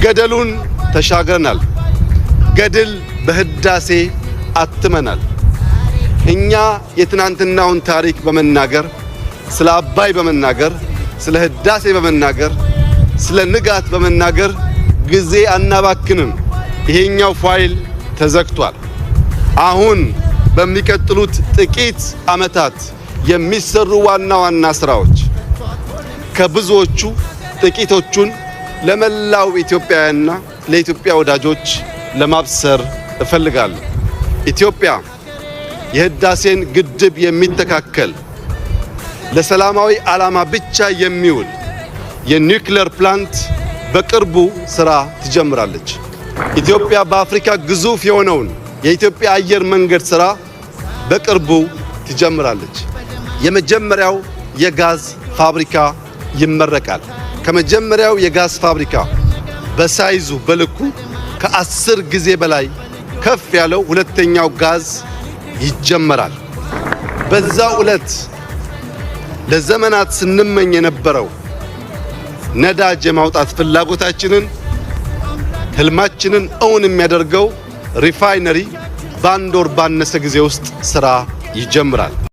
ገደሉን ተሻግረናል። ገድል በህዳሴ አትመናል። እኛ የትናንትናውን ታሪክ በመናገር፣ ስለ አባይ በመናገር፣ ስለ ህዳሴ በመናገር፣ ስለ ንጋት በመናገር ጊዜ አናባክንም። ይሄኛው ፋይል ተዘግቷል። አሁን በሚቀጥሉት ጥቂት ዓመታት የሚሰሩ ዋና ዋና ስራዎች ከብዙዎቹ ጥቂቶቹን ለመላው ኢትዮጵያውያንና ለኢትዮጵያ ወዳጆች ለማብሰር እፈልጋለሁ። ኢትዮጵያ የህዳሴን ግድብ የሚተካከል፣ ለሰላማዊ ዓላማ ብቻ የሚውል የኒውክሌር plant በቅርቡ ስራ ትጀምራለች። ኢትዮጵያ በአፍሪካ ግዙፍ የሆነውን የኢትዮጵያ አየር መንገድ ስራ በቅርቡ ትጀምራለች። የመጀመሪያው የጋዝ ፋብሪካ ይመረቃል። ከመጀመሪያው የጋዝ ፋብሪካ በ size ኡ በልኩ ከ10 ጊዜ በላይ ከፍ ያለው ሁለተኛው ጋዝ ይጀመራል። በዛው ዕለት ለዘመናት ስንመኝ የነበረው ነዳጅ የማውጣት ፍላጎታችንን፣ ህልማችንን እውን የሚያደርገው refinery በአንድ ወር ባነሰ ጊዜ ውስጥ ስራ ይጀምራል።